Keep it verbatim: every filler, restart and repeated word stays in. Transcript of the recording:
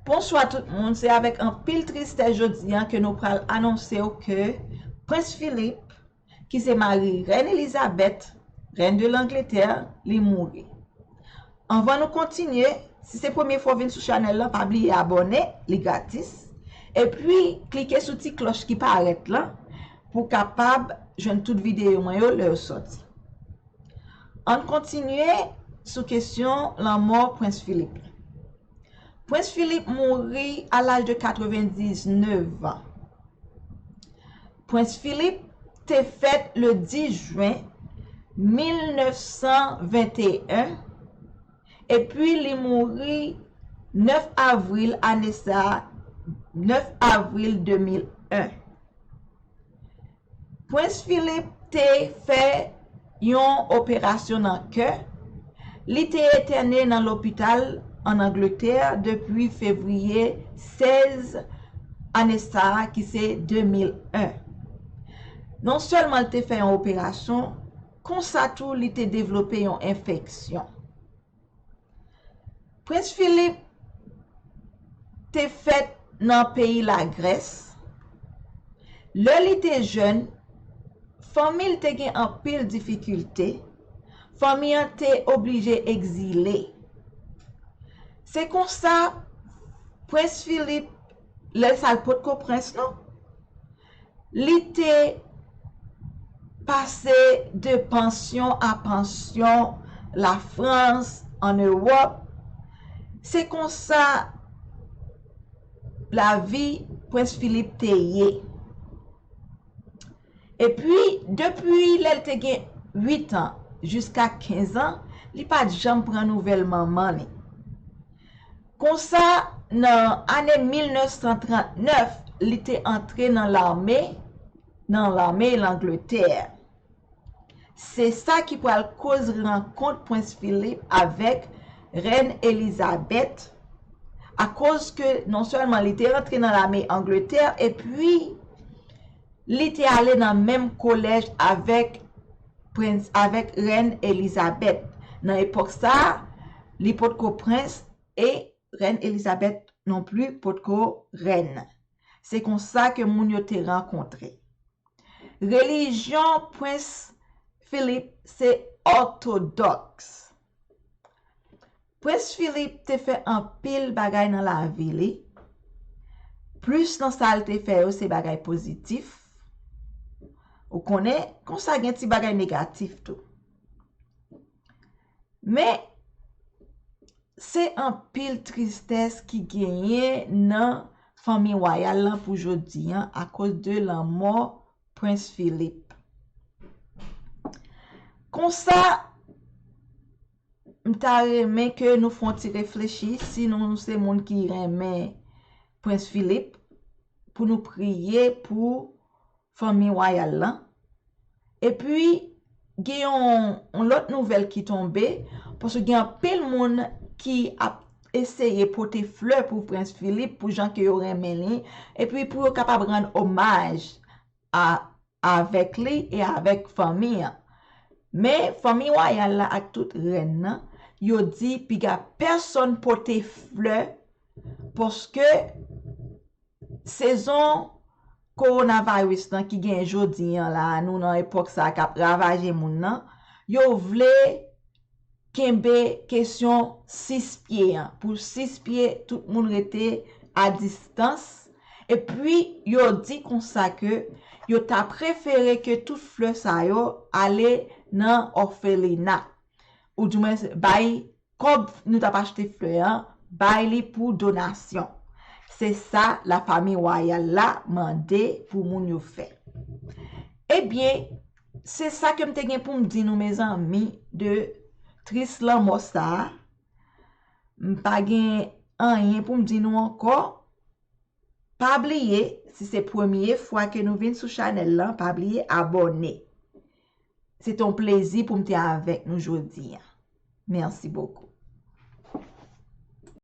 Bonswa tout moun, se avèk anpil tristès jodi a ke nou pral anonse w ke Prens Filip, ki se mari Rèn Elizabèt, Rèn de Langletè, li mouri. Anvan nou kontinye, si se premye fwa w vin sou chanèl lan, pa bliye abòne, li gratis. Epi, klike sou ti klòch ki parèt lan pou w kapab jwenn tout videyo mwen yo lè yo sòti. Ann kontinye sou kesyon lanmò Prens Filip. Prens Filip mouri a laj de katrevendiznèf an. Prens Filip te fèt le dis jen mil nèf san venteyen, epi li mouri nèf avril ane sa a, nèf avril de mil en. Prens Filip te fè yon operasyon nan kè. Li te entène nan lopital ann Angletè depi fevriye sèz ane sa a, ki se de mil en. Non sèlman li te fè yon operasyon, konsa tou li te devlope yon enfeksyon. Prens Filip te fèt nan peyi Lagrès. Lè li te jèn, fanmi l te gen anpil difikilte. Fanmi an te oblije egzile. Se konsa, Prens Filip, lè sa l potko prens non, li te pase de pansyon a pansyon, Lafrans, ann Ewòp. Se konsa lavi Prens Filip te ye. Epi, depi lè l te gen uit an jiska kenz an, li pa t janm pran nouvèl manman li. Konsa, nan ane mil nèf san trant nèf, li te antre nan lame, nan lame Langletè. Se sa ki pral koz rankont Prens Filip avèk Rèn Elizabèt, akoz ke non sèlman li te rantre nan lame Angletè, epi li te ale nan menm kolèj avèk prens, avèk Rèn Elizabèt. Nan epòk sa a, li potko prens e Rèn Elizabèt non pli potko rèn. Se konsa ke moun yo te rankontre. Relijyon Prens Filip se òtodòks. Prens Filip te fè anpil bagay nan lavi li. Plis nan sa l te fè yo se bagay pozitif. Ou konnen, konsa gen ti bagay negatif tou. Men, se anpil tristès ki genyen nan fanmi wayal lan pou jodi a akoz de lanmò Prens Filip. Konsa, m ta renmen ke nou fè yon ti reflechi, si nou se moun ki renmen Prens Filip, pou nou priye pou fanmi wayal lan. Epi, gen yon, yon lòt nouvèl ki tonbe, paske gen anpil moun ki ap eseye pote flè pou Prens Filip, pou jan ke yo renmen li, epi pou yo kapab rann omaj a, avèk li e avèk fanmi an. Men, fanmi wayal la ak tout rèn nan, yo di piga pèsonn pote flè, paske sezon kowonaviris lan ki gen jodi an la, nou nan epòk sa a k ap ravaje moun nan, yo vle kenbe kesyon sis pye an. Pou sis pye, tout moun rete a distans. Epi, yo di konsa ke yo ta prefere ke tout flè sa yo ale nan òfelina. Oudimwen, bay kòb nou t ap achte flè an, bay li pou donasyon. Se sa lafanmi wayal la mande pou moun yo fè. Ebyen, se sa ke m te gen pou m di nou, mezanmi, de tris lanmò sa a. M pa gen anyen pou m di nou ankò. Pa bliye, si se premye fwa ke nou vin sou chanèl lan, pa bliye abòne. Se te yon plezi pou m te avèk nou jodi a. Mèsi bokou.